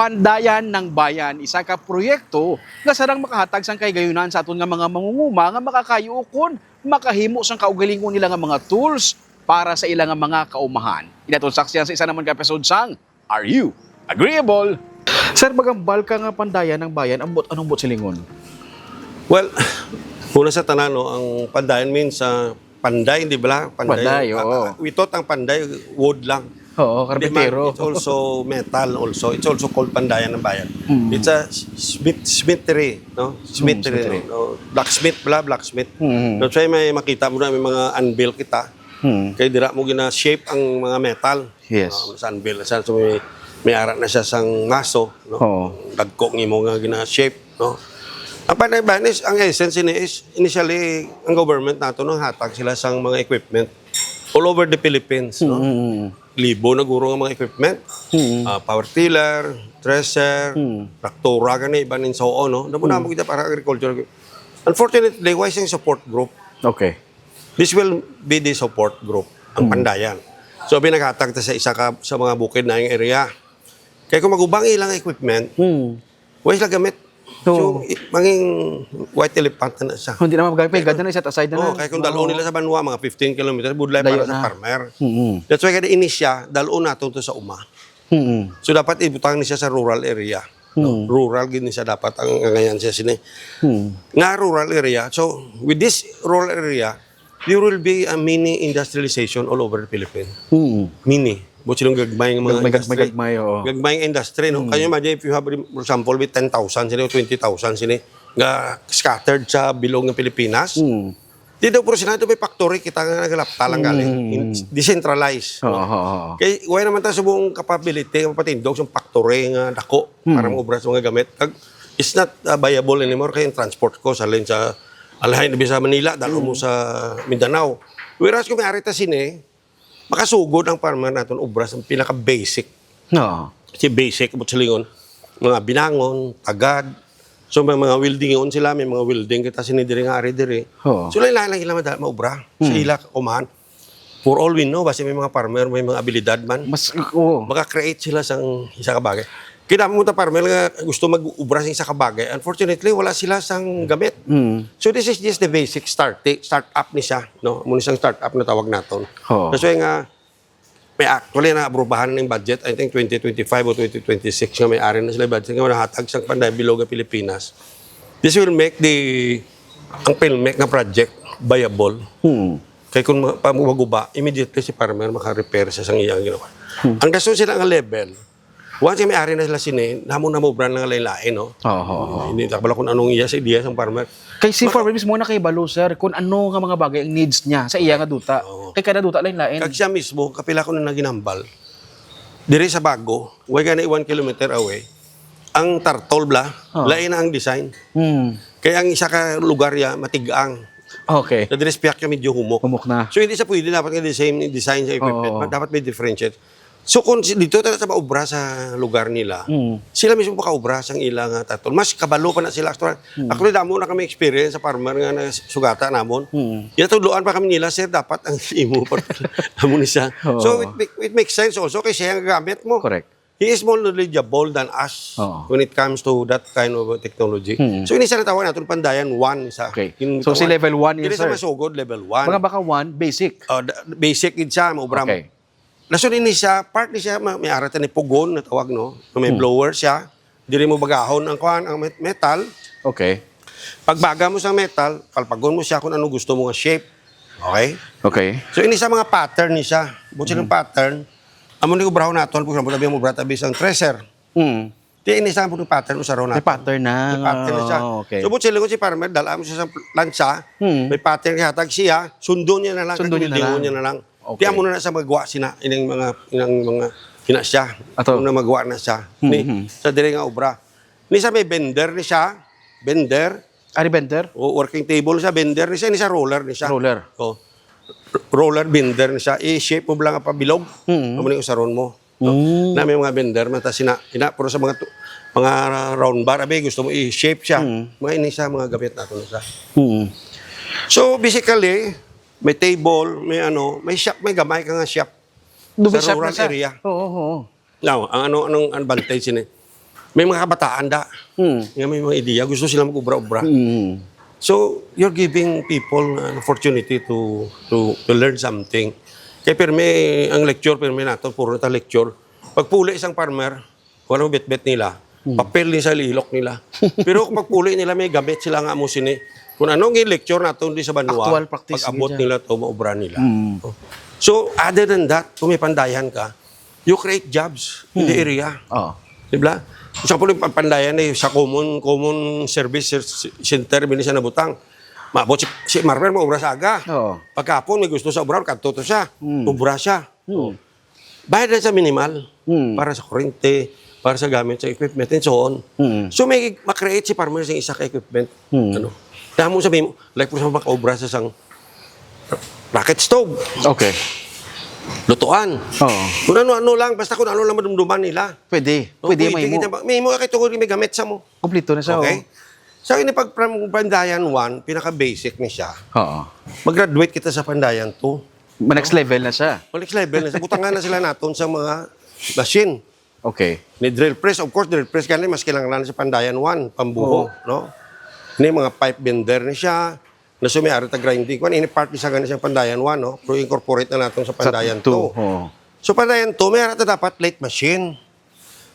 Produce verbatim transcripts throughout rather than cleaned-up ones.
Pandayan ng Bayan, isa ka proyekto nga sarang makahatag sang kahigayunan sa aton nga mga mangunguma nga makakayo ukon makahimo sang kaugalingon nila nga mga tools para sa ila nga mga kaumahan. Inaton saksihan sa isa naman ka episode sang Are You Agreeable? Sir, magambal ka nga Pandayan ng Bayan, ambot, anong buot silingon? Well, una sa tanan, no, ang pandayan means uh, panday, di ba? Panday, Panday, oo. Ah, we thought ang panday wood lang. Oo, Di man, karpintero. It's also metal also. It's also called pandayan ng bayan. Mm. It's a smith, smithery, no? Smithery, smithery. No? No? Blacksmith, bla, blacksmith. Mm. That's why may makita mo na may mga anvil kita. Hmm. Kay dira mo gina-shape ang mga metal. Yes. Ah, sa anvil, sa so may, may ara na siya sang maso, no? Oo. Dagko ng imo nga gina-shape, no? Ang panay banis, ang essence ini is initially ang government nato nang hatag sila sang mga equipment all over the Philippines, no? Mm. Libo na guro nga mga equipment. Mm. Ah, power tiller, thresher, Mm. traktora gani iban and so on, no? Damo na mo kita para agriculture. Unfortunately, why sing support group? Okay. This will be the support group, ang Hmm. Pandayan. So, binaghatag ta sa isa ka sa mga bukid na yung area. Kaya kung magubang ilang equipment, Hmm. why sila gamit? Oo. So, i- manging white elephant na siya. Hindi naman magagay pa, ganda na, set aside na Oh, na. kaya kung dalon nila sa banwa, mga fifteen kilometers, budlay Layo para sa na. farmer. Mm. That's why kada inisya, dalon nato to sa uma. Mm. So, dapat ibutang niya sa rural area. No? Hmm. Rural gid ni siya dapat ang angayan siya sini. Hmm. Nga rural area. So, with this rural area, there will be a mini industrialization all over the Philippines. Mm. Mini. But silang gagmay nga mga Gagmay, gagmay, industry. gagmay, oo. Gagmay nga industry, no? Hmm. Kaya imagine if you have, for example, with ten thousand sini o twenty thousand sini nga scattered sa bilog ng Pilipinas. Mm. Di daw, pero sinabi may factory kita nga nagalapta lang gali. Hmm. In- Decentralized. Oo, oo, oo. Kay wala naman ta subong capability nga mapatindog sa factory nga dako Hmm. para maubra sa mga gamit. Kag it's not uh, viable anymore kay ang transport ko sa sa alahay na sa Manila, dalo mo sa Mindanao. Whereas kung may ari ta sini, makasugod ang farmer naton ubra sa pinaka basic. No. Si basic mo silingon, mga binangon, tagad. So may mga weldingon sila, may mga welding kita sini diri nga ari diri. Oo. So lain lang ila mada- maubra sa Hmm. ila kaumahan. For all we know, basta may mga farmer, may mga abilidad man. Mas, oo. Maka-create sila sang isa ka bagay. Kaya mo ta farmer nga gusto mag-ubra sa isa ka bagay. Unfortunately, wala sila sang gamit. Mm. So this is just the basic start, start up ni siya, no? Muna sang start up na tawag naton. Oo. That's why nga, may actually na aprubahan ng budget, I think twenty twenty-five o twenty twenty-six nga may ari na sila budget nga nahatag sa Panday Bilog nga Pilipinas. This will make the ang PhilMec nga project viable. Hmm. Kay kung ma- pa maguba, immediately si farmer maka-repair sa sang iyang ginawa. Ang dason sila nga level, once may ari na sila sini, namo na mo brand nga lain-lain, no? Oo, oo, oo. Hindi ta bala kung anong iya sa ideya sang farmer. Kay si farmer mismo na kay balo, sir, kung ano nga mga bagay ang needs niya sa iya nga duta. Oo. Kay kada duta lain-lain. Kag siya mismo, kapila ko na naginambal. Diri sa Bago, way gani one kilometer away, ang tartol bla, Oo. lain na ang design. Hmm. Kaya ang isa ka lugar ya matigang. Okay. Sa diri sa pihak ya medyo humok. Humok na. So hindi sa pwede dapat nga the same design sa equipment, Oo. but dapat may differentiate. So kung si- dito tayo sa maubra sa lugar nila, Mm. sila mismo makaubra sang ila nga tartol. Mas kabalo pa na sila. Actually, actually damo na kami experience sa farmer nga nasugata namon. Mm. Yatudloan pa kami nila, sir, dapat ang imo pa amo ni siya. Oo. So it, make- it makes sense also kay siya ang gamit mo. Correct. He is more knowledgeable than us Oo. when it comes to that kind of technology. Hmm. So ini sa tawag natin pandayan one isa. Okay. In So si tawag- level one yun, Dili sa sir? Masugod, level one. Mga baka one, basic. Uh, da- basic gid siya, maubra mo. Okay. Lason ini siya, part ni siya, ma- may ara ta ni pugon na tawag, no? May Hmm. blower siya. Diri mo bagahon ang kuan, ang met- metal. Okay. Pagbaga mo sa metal, palpagon mo siya kung ano gusto mo nga shape. Okay? Okay. So ini sa mga pattern ni siya. But silang pattern, amo ni ubrahon naton, for example, tabi mo brata bisang thresher. Mm. Di ini sa mga pattern usaron May naton. pattern na. May pattern na siya. Ah, okay. So but sila ko si farmer, dala mo siya sa plansa, Hmm. may pattern kay hatag siya, sundon niya na lang, Sundon niya na weldingon lang. niya na lang. Okay. Kaya mo na sa magwa sina, ining mga, ining mga, ina siya. Ato. Muna magwa na siya. Hmm, Ni, hmm. Sa diri nga obra. Ni sa may bender ni siya, bender, Ari bender? o working table siya, bender ni siya, ni sa roller ni siya. Roller. O, roller bender ni siya. I-shape mo lang ang pabilog. Mm. Amo ni usaron mo. No? Mm. Na may mga bender, mata sina, ina, pero sa mga, tu- mga round bar, abi, gusto mo i-shape siya. Mm. Mga ini sa mga gamit nato na siya. Mm. So, basically, may table, may ano, may shop, may gamay ka nga shop. Dubi Sa shop rural na siya. Area. Oo, oo. Now, ang ano, anong advantage ini? May mga kabataan da, Hmm. nga may mga ideya, gusto sila mag-obra-obra. Hmm. So, you're giving people an opportunity to, to, to learn something. Kay pirmi, ang lecture, pirmi nato, puro na ta lecture. Pagpuli sang farmer, wala mo bitbit nila. Hmm. Papel ni sa lihok nila. Pero kung pagpuli nila, may gamit sila nga amo sini. Kung ano ang lecture nato di sa banwa, Actual practice pag-abot nila. nila to, maobra nila. Hmm. So, other than that, kung may pandayan ka, you create jobs in the Hmm. area. Oo. Di ba? Sa pulo, pag pandayan eh, sa common, common service center, bini siya nabutang. Maabot si, si Marvel, maobra sa aga. Oo. Pagkapon, may gusto sa obra, kadto to siya. Hmm. Obra siya. Hmm. Bayad na sa minimal. Hmm. Para sa kurente, para sa gamit, sa equipment, and so on. Hmm. So, may ma-create si farmer sa isa ka equipment. Hmm. Ano? Damo sabi mo, like, for example, makaobra sa sang rocket stove. Okay. Lutuan. Oo. Kung ano-ano lang, basta kung ano lang madumduman nila. Pwede. O, Pwede pwede mo. Kita ba? May mo kay tungod may gamit sa mo. Kompleto na siya, Okay? oh. So, ini pag from Pandayan one, pinaka-basic ni siya. Oo. Mag-graduate kita sa Pandayan two. Ma-, next level na siya. O, next level na siya. Butangan na sila naton sa mga machine. Okay. Ni drill press, of course, drill press gani mas kinahanglan sa Pandayan one, pambuho, Oo. no? Ni mga pipe bender ni siya, na sumiari ta grinding. Kung ini part ni siya gani sa Pandayan one, no? Pero incorporate na naton sa Sa Pandayan two, two. oo. So, Pandayan two, may ara ta dapat plate machine.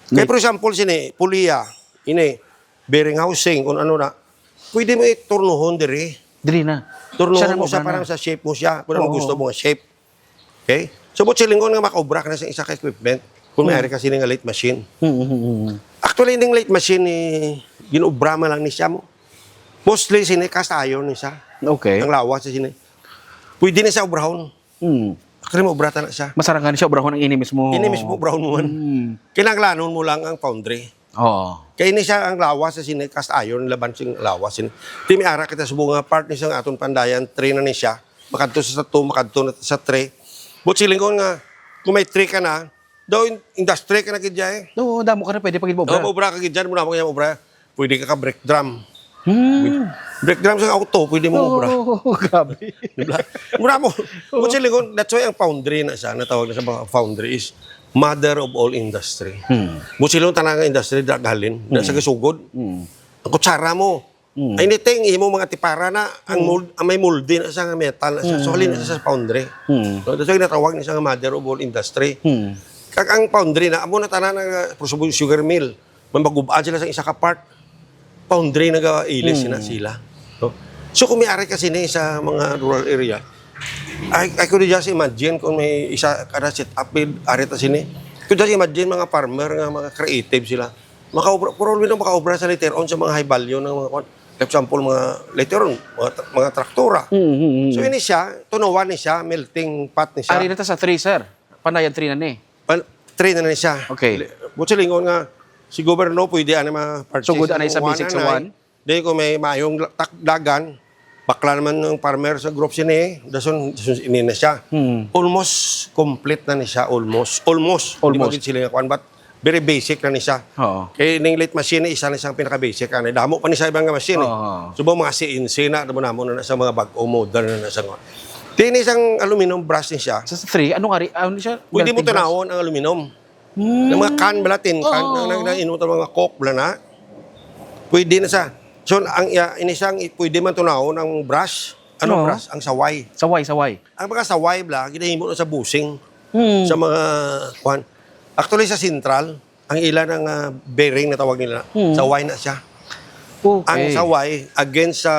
Kay, May for example, sini, puliya, ini, bearing housing, kung ano na, pwede mo iturnuhon diri. Diri na. Turnuhon Siya na mo siya, mo na. parang sa shape mo siya, kung ano Oo. gusto mo nga shape. Okay? So, buot silingon nga makaobra ka na sa isa ka equipment, kung may Hmm. ari ka sini nga lathe machine. Hmm, hmm, hmm, hmm. Actually, ning lathe machine, eh, ginobra man lang ni siya mo. Mostly, sini, cast iron ni siya. Okay. Ang lawas sa sini. Pwede ni siya obrahon. Hmm. Actually, maobra ta na siya. Masarangan siya obrahon ang ini mismo. Ini mismo obrahon mo man. Hmm. Kinahanglanon mo lang ang foundry. Oo. Kay ini siya ang lawas sa sini, cast iron, laban sing lawas sini. Ti may ara kita subong nga part ni siya nga aton Pandayan, three na ni siya. Makadto sa two, makadto na sa three. Buot silingon nga, kung may three ka na, daw in-, industry ka na gid dyan eh. Oo, damo ka na pwede pag-obra. Oo, maobra ka gid dyan, muna mo kaya maobra. Pwede ka ka brake drum. Hmm. Brake drum sa auto, pwede mo maobra. Oo, grabe. Di ba? Mura mo. Oo. Buot silingon, that's why ang foundry na siya, natawag na sa mga foundry is mother of all industry. Hmm. Buot silingon, tanan nga industry, daghalin, na Hmm. sa kasugod. Hmm. Ang kutsara mo, Hmm. anything, imo mga tipara na, ang Hmm. mold, ang may molde na siya nga metal na siya. So, Hmm. halin na siya sa foundry. Hmm. So, that's why natawag na siya nga mother of all industry. Hmm. Kag ang foundry na, amo na tanan nga, uh, sugar mill. May magub-an sila sa isa ka part. Foundry nagailis Hmm. sila, sila. No? So, kung may ari ka sini sa mga rural area, I, I could just imagine kung may isa ka na set up, may ari ta sini. Could just imagine mga farmer nga mga creative sila. Makaobra, probably na makaobra sa later on sa mga high value ng mga kwan. Example, mga later on, mga, tra-, mga traktura. Hmm, hmm, hmm. So, ini siya, tunawan ni siya, melting pot ni siya. Ari na ta sa three, sir. Pandayan three na ni. Pan-, three na ni siya. Okay. Buot silingon nga, si gobyerno pwede ani ma-purchase So, good, anay sa ang basic sa one, anay. one? Di ko may mayong la-, tak-, dagan, bakla naman ng farmer sa group sini, dason, dason ini na siya. Hmm. Almost complete na ni siya, almost. Almost. Di Almost. magid sila nga kuan, but very basic na ni siya. Oo. Kay ning lathe machine, isa na siyang pinaka-basic, ani. Damo pa ni sa ibang nga machine, eh. Oo. So, ba, mga C N C na, damo namo na sa mga bag-o modern na sa nga. Di ni isang aluminum brush ni siya. Sa, sa three, ano nga ri-, ano siya? Pwede mo Melting brush? tanawon ang aluminum. Hmm. Yung mga can bala, tin can, Oo. ang nag-, nainom sa mga Coke bala na. Pwede na sa. So, ang iya, ini siyang i-, pwede man tunawon ang brush. Ano Oo. brush? Ang saway. Saway, saway. Ang mga saway bala, ginahimo na sa busing. Hmm. Sa mga, kwan. Actually, sa sentral, ang ila ng, ah, bearing na tawag nila, Hmm. saway na siya. Okay. Ang saway against sa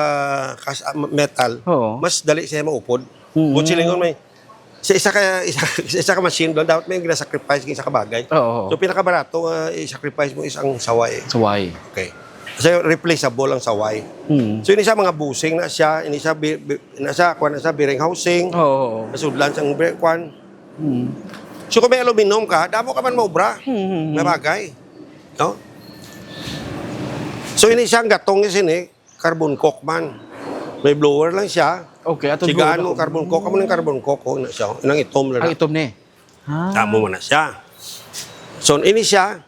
kas-, ah, metal, Oo. mas dali siya maupod. Hmm. Buot silingon may, sa isa ka, isa, sa isa ka machine doon, dapat may gina-sacrifice ng isa ka bagay. Oo. So, pinakabarato nga i-sacrifice mo is ang saway. Saway. Okay. Kasi replaceable ang saway. Hmm. So, ini siya, mga busing na siya, ini siya, bi-, bi-, na siya, kuwan na siya, bearing housing, Oo. nasudlan sa be-, kuwan. Hmm. So, kung may aluminum ka, damo ka man maubra. Hmm, hmm, hmm. Nga bagay. No? So, ini siya, ang gatong ni sini, carbon coke man. May blower lang siya. Okay, ato Sigaan blower mo, ako. carbon coke. Amo ng carbon coke, oh, na siya. Nang itom lang Ang na. itom ni. Ah. Amo man na siya. So, ini siya.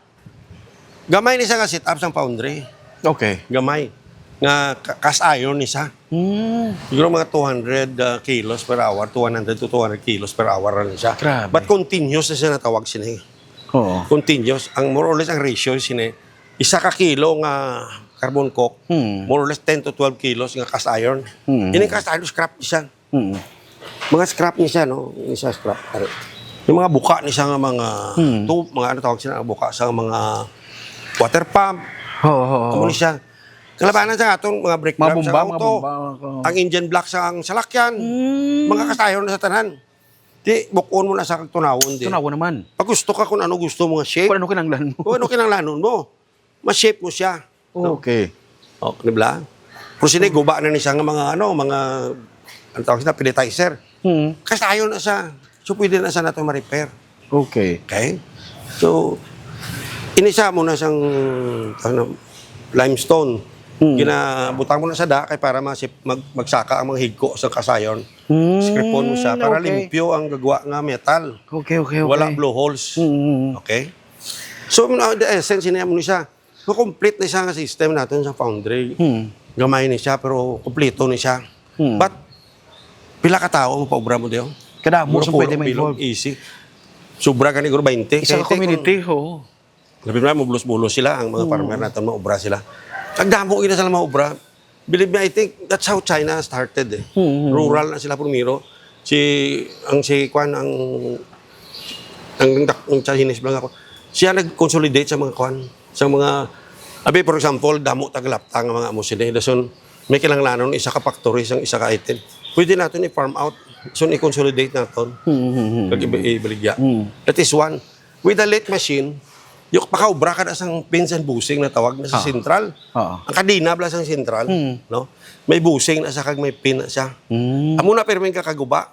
Gamay ni siya nga setup sang foundry. Okay. Gamay. Nga ca-, cast iron ni siya. Hmm. Siguro mga two hundred, uh, kilos per hour, two hundred to two hundred kilos per hour na siya. Grabe. But continuous na siya natawag sini. Oo. Continuous. Ang more or less ang ratio sini, isa ka kilo nga carbon coke, Hmm. more or less ten to twelve kilos nga cast iron. Hmm. Ining cast iron, scrap ni siya. Hmm. Mga scrap ni siya, no? Ini siya scrap. Ari. Yung mga buka ni siya nga mga Hmm. tube, mga ano tawag sila, buka sa mga water pump. Oo, oo, Amo oo. ni siya. Kalabanan sa aton mga brake Mga drum sa bomba, mga auto. bomba, oo. Ang engine block sa ang salakyan. Hmm. Mga cast iron na sa tanan. Di, bukon mo na sa kag tunawon, di. Tunawon naman. Pag gusto ka kung ano gusto mo nga shape. Kung ano kinahanglan mo. Kung ano kinahanglanon mo. Ma-shape mo siya. No? Okay. Oh, di ba? Kung sini, guba na ni siya nga mga, ano, mga, ang tawag sila, pelletizer. Hmm. Cast iron na siya. So, pwede na siya nato ma-repair. Okay. Okay? So, inisa mo na sang, ano, limestone. Hmm. Ginabutang mo na sa da kay para masip-, mag-, magsaka ang mga higko sa cast iron. Hmm, Scripon mo siya para okay. limpyo ang gagwa nga metal. Okay, okay, okay. Wala blowholes. Hmm, hmm, hmm. Okay? So, na, the essence, ini mo ni siya. So, complete na siya nga system naton sa foundry. Hmm. Gamay ni siya, pero kompleto ni siya. Hmm. But, pila ka tawo ang paobra mo diyo? Kadamo Mura sa pwede puro ma-involve. Easy. Sobra gani, siguro, twenty. Isa ka Kaya, community, kung, oo. Labi na, mubulos-bulos sila, ang mga Oo. farmer naton, maobra sila. Ang damo gina sila maobra. Believe me, I think that's how China started, eh. Hmm, hmm, hmm. Rural na sila primero. Si, ang si Kwan, ang, ang, ang Chinese lang ako. Siya nag-consolidate sa mga Kwan, sa mga, abi, for example, damo tagalapta nga mga amo sila. Dason, may kinahanglanon isa ka factory, sang isa ka item. Pwede naton i-farm out. So, i-consolidate naton. Hmm, hmm, hmm, Kag hmm. iba-, ibaligya. Hmm. That is one. With a lathe machine, yung makaobra ka na sang pins and bushing na tawag na sa Ah. sentral. Ah. Ang kadena bala sang sentral, Hmm. no? May bushing na siya kag may pin na siya. Hmm. Amo na pirmi ka kaguba.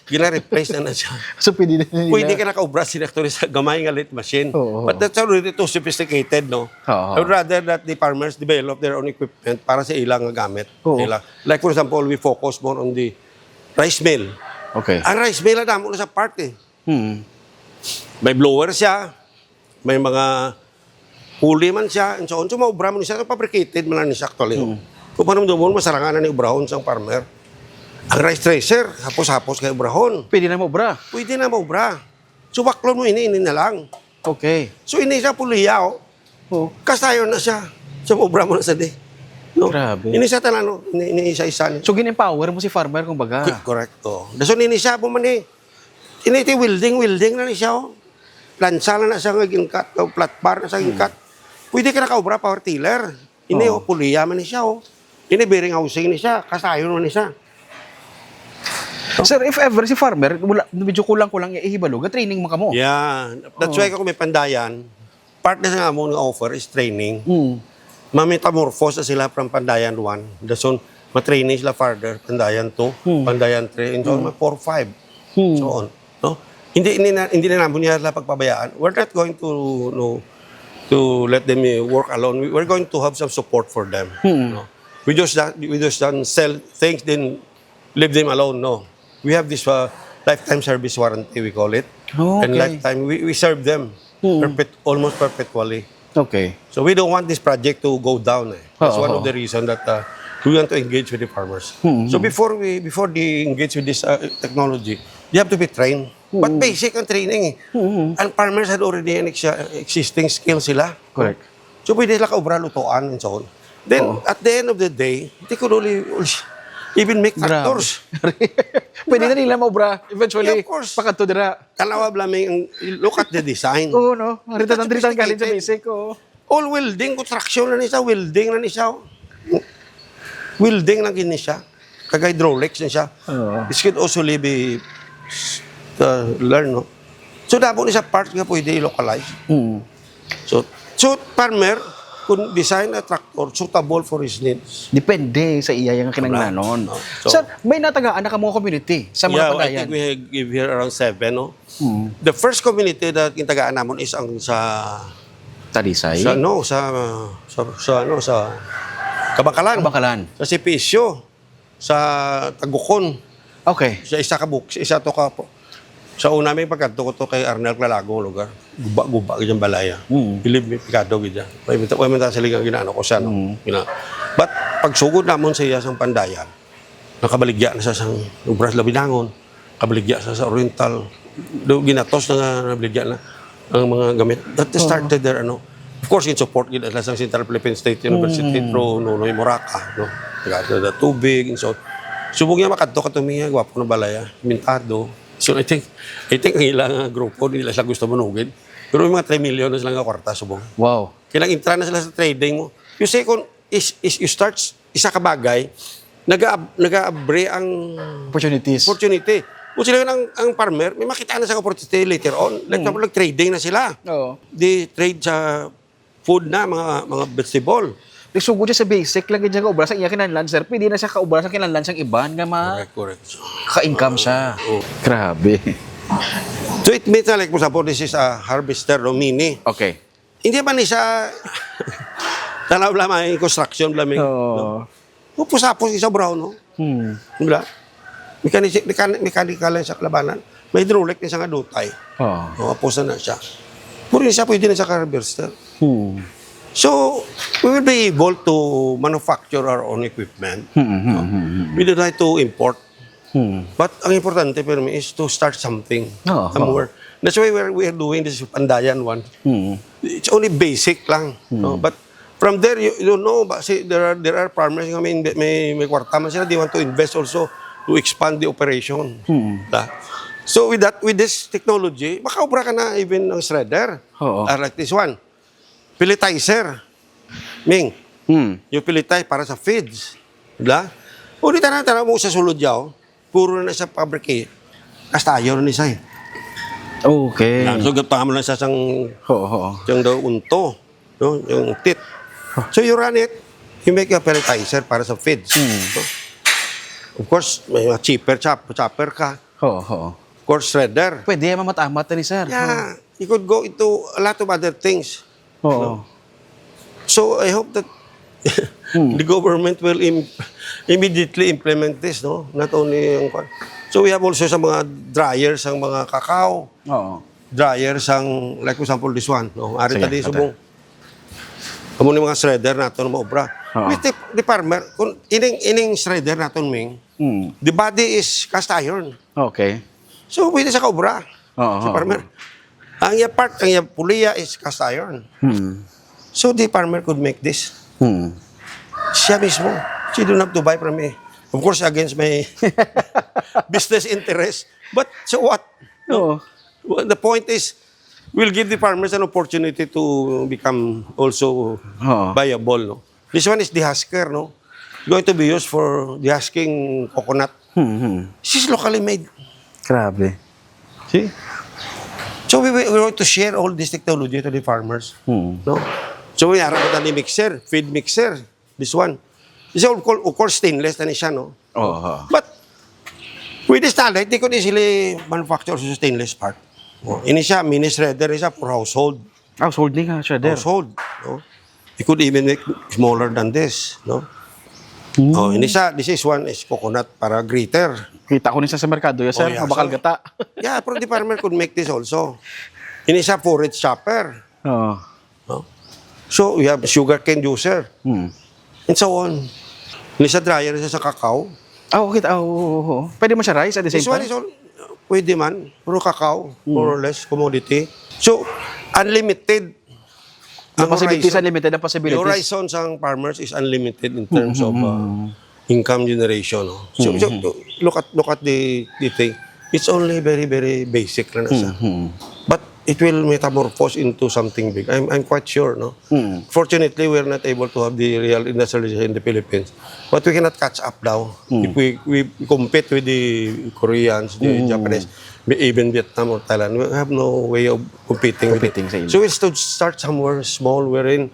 Gina-replace na na siya. So, pwede na nila. Pwede ka nakaobra sila actually sa gamay nga lathe machine. Oo. But that's already too sophisticated, no? Oo. I would rather that the farmers develop their own equipment para sa ilang nga gamit. Oo. Ila. Like, for example, we focus more on the rice mill. Okay. Ang rice mill, damo na sa part, eh. Hmm. May blower siya, may mga pulley man siya, and so on. So, maobra man siya, fabricated man lang siya actually. Hmm. Kung paano mo, masarangan na ni obrahon sang farmer. Ang rice thresher, hapos-hapos kay obrahon. Pwede na maobra. Pwede na maobra. So, baklon mo ini, ini na lang. Okay. So, ini siya puliya, oh. Oh. Cast iron na siya. So, maobra mo na sa di. No? Grabe. Ini siya tanan, no? Ini, ini isa-isa ni. So, gin-empower mo si farmer, kumbaga. Correct, oh. So, ini siya, po man eh. Ini ti welding, welding na ni siya, oh. Plansa na na siya nga ginkat, oh, flat bar na siya Hmm. ginkat. Pwede ka nakaobra power tiller. Ini, Oo. oh, puliya man ni siya, oh. Ini bearing housing ni siya, cast iron man ni siya. Sir, if ever si farmer, wala, medyo kulang-kulang iya ihibalo, ga-training mo kamo? Yeah, that's Oo. why ako may pandayan. Part na sa amon nga offer is training. Mm. Mametamorphose na sila from Pandayan one. Dason, ma-training sila further, Pandayan two, Mm. Pandayan three, and so on, Mm. four, five. Mm. So on. No? Hindi, hindi na, hindi na naman nila pagpabayaan. We're not going to, no, to let them, eh, work alone. We, we're going to have some support for them. Mm. No? We just, we just don't sell things, then leave them alone, no. We have this, uh, lifetime service warranty, we call it. Oh, And okay. lifetime, we, we serve them Mm. perpet-, almost perpetually. Okay. So we don't want this project to go down, eh. That's Oo, one of oo. the reason that, uh, we want to engage with the farmers. Mm-hmm. So before we, before they engage with this, uh, technology, they have to be trained. But Mm. basic ang training, eh. Mm-hmm. Ang farmers had already an ex-, existing skill sila. Correct. So pwede sila kaobra, lutuan, and so on. Then, Oo. at the end of the day, they could only, even make Grabe. tractors. Pwede na nila maobra. Eventually, Yeah, of course. pakadto dira. Tanawa blaming ang, look at the design. Oo, no? Ang ritan-, ang ritan galing sa Sophisticated. basic, oo. All welding, construction na ni siya, welding na ni siya. Welding lang gini siya. Kag hydraulics na siya. Oo. This could also be, uh, learn, no? So, damo ni sa part nga pwede i-localize. Mm. So, so, farmer, kung design a tractor suitable for his needs. Depende sa iya nga Sobra. kinahanglanon. No? So, Sir, may natagaan na ka mga community sa mga Yeah, I Pandayan? think we have, give here around seven, no? Mm. The first community that gitagaan namon is ang sa Talisay? sa, no, sa, sa, sa, ano, sa Kabangkalan. Kabangkalan. Sa C P S U, sa Tagukon. Okay. Sa isa ka buk-, sa isa to ka po. Sa una, may pagkadto ko to kay Arnel Clalago, lugar. Guba-guba gid ang balaya. Mm. Believe me, pikado gid yan. May, may, may, may, sa ligang ginaano ko siya, no? Mm. Gina-, but pagsugod namon sa iya sang Pandayan, nakabaligya na sa sang obras Labinangon, kabaligya sa, sa Oriental. Do, ginatos na nga nabaligya na ang mga gamit. That Oo. started there, ano. Of course, in support gid sila sang Central Philippine State University through Nonoy Moraca, no? Taga sa tubig, and so. Subong niya makadto ka tuminga, gwapo na balay, ah, mintado. So, I think, I think ang ilang grupo, nila sila gusto manugid. Pero may mga three million na sila nga kwarta, subong. Wow. Kailang intra na sila sa trading mo. You see, kung is, is, you start s- isa ka bagay, nag-aab- nag-aabre ang Opportunities. opportunity. Kung sila ang, ang farmer, may makita na sa opportunity later on. Like, example, nag-trading na sila. Oo. Di trade sa food na, mga mga vegetable. Nagsugod siya sa basic lang gid siya kaubra sa iya kinahanglan, sir. Pwede na siya kaubra sa kinahanglan sang iban nga ma Correct, correct. ka-income siya. Oo. Grabe. So it means na, like, for example, this is a harvester, no, mini. Okay. Hindi man ni siya tanaw lang may construction lang may. Oo. Upos-apos isa brown, no? Hmm. Diba? Mechanic, mechanic, mechanical lang sa kalabanan. May hydraulic ni sa nga dutay. Oo. Oh, apos na siya. Puro siya pwede na sa harvester. Hmm. So, we will be able to manufacture our own equipment. Hmm, hmm, hmm, hmm. We don't have to import. Hmm. But ang importante pero is to start something Oo. Somewhere. That's why we're, we're doing this Pandayan one. Hmm. It's only basic lang. No? But from there, you, you know, ba, see, there are there are farmers nga may, may, may kwarta man sila, they want to invest also to expand the operation. Hmm. Da? So with that, with this technology, makaobra ka na even ng shredder. Oo. Ah, like this one. Pelletizer. Ming, Hmm. yung pelletized para sa feeds. Diba? O di tana-tana mo sa sulod yaw, puro na sa fabricate. Cast iron ni siya eh. Okay. Yan. So, gatahan mo lang sa sang, Oo, oo. yung daw unto, no? Yung tit. So, you run it, you make a pelletizer para sa feeds. Hmm. No? Of course, may mga chipper, chop, chopper ka. Oo, oo. Of course, shredder. Pwede mamamat-amat ni sir. Yeah, you could go into a lot of other things. Oo. So I hope that the government will im- immediately implement this, no? Not only yung kwan. So we have also sa mga dryers ang mga kakao, Oo. dryers ang, like for example, this one, no? Ari Sige, tadi ate. Subong. Amo ni mga shredder nato na maobra. Oo. With the, the farmer, kung ining ining shredder naton, Ming, Hmm. the body is cast iron. Okay. So pwede sa kaobra. Oo, Sa oo. farmer. Ang iya part, ang iya puliya is cast iron. Hmm. So the farmer could make this. Hmm. Siya mismo. She don't have to buy from me. Of course, against my business interest. But so what? Oo. Well, the point is, we'll give the farmers an opportunity to become also Oo. viable. No? This one is the husker, no? It's going to be used for the husking coconut. Hmm, hmm. This is locally made. Grabe. See? So we, we, we want to share all this technology to the farmers. Hmm. No? So we have a mixer, feed mixer. This one. This is of course, of course stainless na ni siya, no? Oo. But with this talent, they could easily manufacture sa stainless part. Oh, ini siya, mini shredder, isa for household. Household ni nga shredder. Household. No? You could even make smaller than this. No? Hmm. Oh, ini siya, this is one is coconut para grater. Kita ko ni sa, sa merkado, yes, sir. Oh, yeah. Mabakal So, gata. Yeah, pero the farmer could make this also. Ini siya forage chopper. Oo. No? So, we have sugarcane juicer. Hmm. And so on. Ini siya dryer siya sa kakao. Ah, okay. Ah, oo, oo, oo. Pwede mo siya rice at the same This one time? is all, pwede man. Puro kakao, more or less, commodity. So, unlimited. Ang Ang possibilities, horizon- unlimited ang possibilities. Yung horizon sa farmers is unlimited in terms of uh, income generation. No? So, so, look at look at the the thing. It's only very very basic lang na siya. Mhm. But it will metamorphose into something big. I'm I'm quite sure, no? Mm. Fortunately, we're not able to have the real industrialization in the Philippines. But we cannot catch up now. If we we compete with the Koreans, the Japanese, even Vietnam or Thailand, we have no way of competing. with Competing it. sa inyo. So we should start somewhere small wherein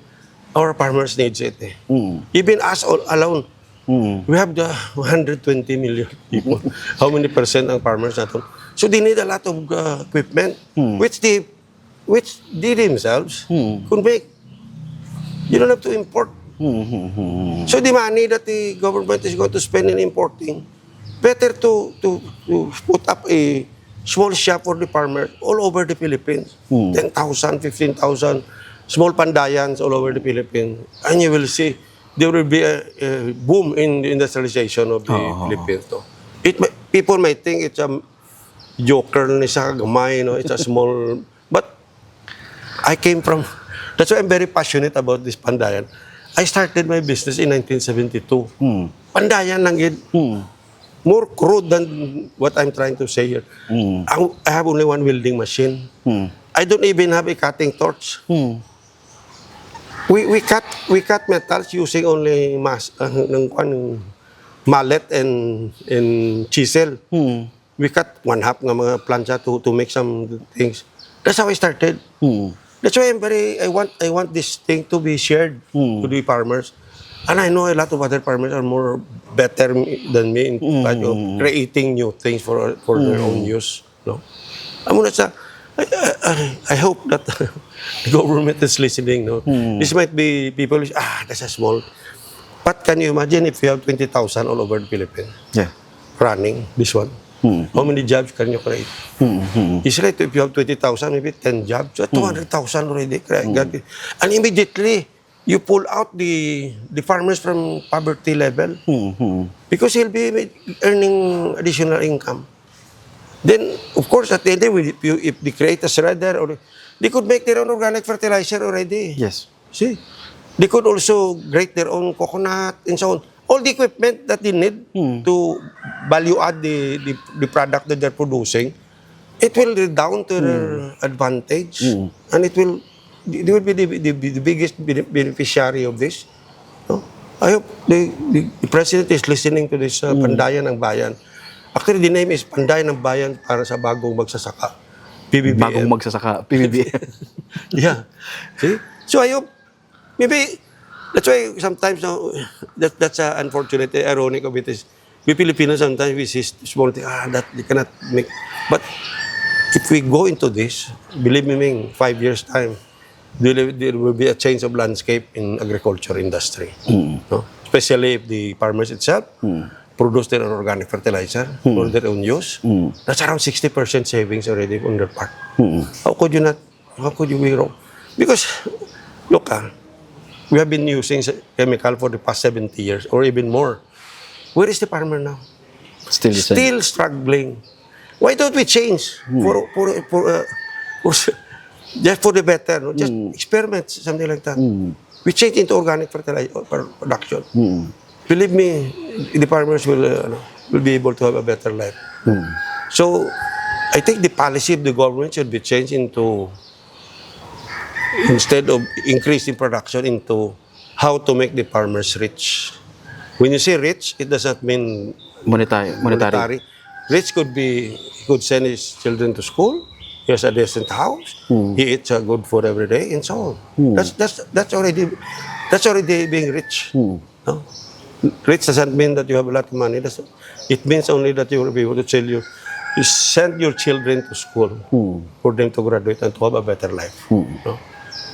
our farmers needs it. Eh. Mm. Even us all alone, Mm. we have the one hundred twenty million people. How many percent ang farmers natin? So they need a lot of uh, equipment, Mm. which they which they themselves Mm. could make. You don't have to import. Mhm, mhm. So the money that the government is going to spend in importing, better to to, to put up a small shop for the farmers all over the Philippines. Hmm. Ten thousand, fifteen thousand small pandayans all over the Philippines. And you will see there will be a, a boom in the industrialization of the Oo. Philippines. No? It may- people might think it's a joker ni sa gamay, no? It's a small, but I came from That's why I'm very passionate about this Pandayan. I started my business in nineteen seventy-two. Hmm. Pandayan lang gid. Hmm. More crude than what I'm trying to say here. Hmm. I, I have only one welding machine. Hmm. I don't even have a cutting torch. Hmm. We we cut we cut metals using only mas uh, ng kwan, mallet and and chisel. Hmm. We cut one half nga mga plancha to to make some things. That's how I started. Hmm. That's why I'm very I want I want this thing to be shared Hmm. to the farmers. And I know a lot of other farmers are more better than me in Hmm. fact of creating new things for for their Hmm. own use. No? Amo na sa I, I, I hope that the government is listening. No, Hmm. This might be people, ah, that's a small. But can you imagine if you have twenty thousand all over the Philippines Yeah. running this one? Hmm. How many jobs can you create? Hmm. Hmm. It's right, if you have twenty thousand, maybe ten jobs, so two hundred thousand already. Kaya, and immediately, you pull out the the farmers from poverty level Hmm. Hmm. because he'll be earning additional income. Then, of course, at the end, if, you, if they create a shredder, or they could make their own organic fertilizer already. Yes. See? They could also grate their own coconut and so on. All the equipment that they need Hmm. to value add the, the, the product that they're producing, it will redound to their advantage. Hmm. And it will, they will be the, the, the biggest bene- beneficiary of this. No? I hope the, the, the president is listening to this uh, Pandayan ng Bayan. Actually, the name is Pandayan ng Bayan para sa bagong magsasaka. P B B M. Bagong magsasaka, P B B M. Yeah. See? So I hope, maybe, that's why sometimes now, that, that's uh, unfortunate, the ironic of it is, we Filipinos sometimes we see small thing, ah, that you cannot make. But if we go into this, believe me, Ming, five years time, there, there will be a change of landscape in agriculture industry. No? Especially if the farmers itself produce their own organic fertilizer for their own use. That's around sixty percent savings already on their part. How could you not? How could you be wrong? Because, look, ah, we have been using s- chemical for the past seventy years or even more. Where is the farmer now? Still the same. Still struggling. Why don't we change for for for, uh, for s- just for the better, no? Just experiments, something like that. We change into organic fertilizer or production. Believe me, the farmers will uh, ano, will be able to have a better life. So, I think the policy of the government should be changed into, instead of increasing production, into how to make the farmers rich. When you say rich, it does not mean Monetary. Monetary. monetary. Rich could be, he could send his children to school. He has a decent house. He eats uh, good food every day, and so on. That's that's that's already that's already being rich. No? Rich doesn't mean that you have a lot of money. That's, it means only that you will be able to tell you, you send your children to school for them to graduate and to have a better life. No?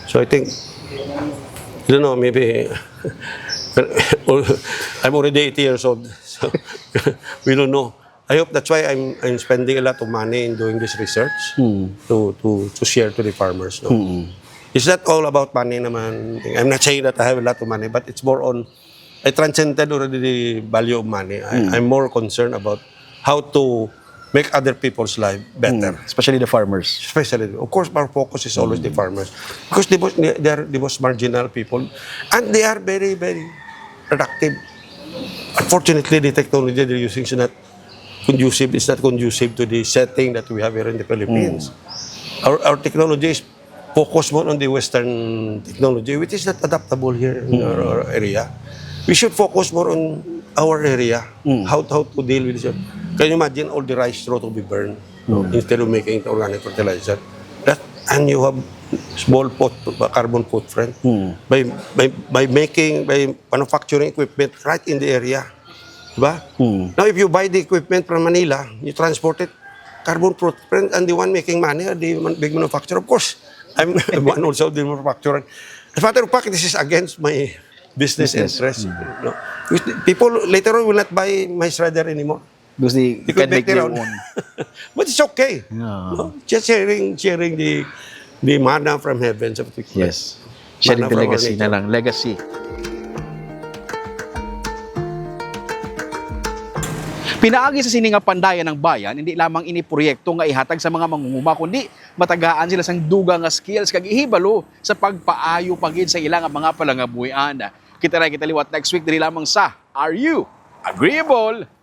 So I think, I don't know, maybe I'm already eighty years old, so we don't know. I hope that's why I'm I'm spending a lot of money in doing this research to to to share to the farmers. No? It's not all about money naman. I'm not saying that I have a lot of money, but it's more on I transcended already the value of money. I, I'm more concerned about how to make other people's life better. Especially the farmers. Especially, of course, our focus is always the farmers because they most, they are the most marginal people, and they are very very productive. Unfortunately, the technology they're using is not conducive. It's not conducive to the setting that we have here in the Philippines. Our, our technology is focused more on the Western technology, which is not adaptable here in our, our area. We should focus more on our area, how, how to deal with this. Can you imagine all the rice straw to be burned instead of making it organic fertilizer? That, and you have small foot, carbon footprint by, by, by making, by manufacturing equipment right in the area. Diba? Now, if you buy the equipment from Manila, you transport it, carbon footprint, and the one making money are the man- big manufacturer. Of course, I'm, I'm one also of the manufacturer. As a matter of fact, this is against my business Business. interest. No? Which the people later on will not buy my shredder anymore. Because they, They can could make make their their own. own. But it's okay. Yeah. No? Just sharing, sharing the the manna from heaven. Of the Yes. Sharing Manna the from our legacy na nature. lang. Legacy. Pinaagi sa sini nga Pandayan ang Bayan, hindi lamang ini proyekto nga ihatag sa mga mangunguma, kundi matagaan sila sang dugang nga skills kag ihibalo sa pagpaayo pa gid sa ila nga mga palangabuhian. Kita na kita liwat next week diri lamang sa Are You Agreeable?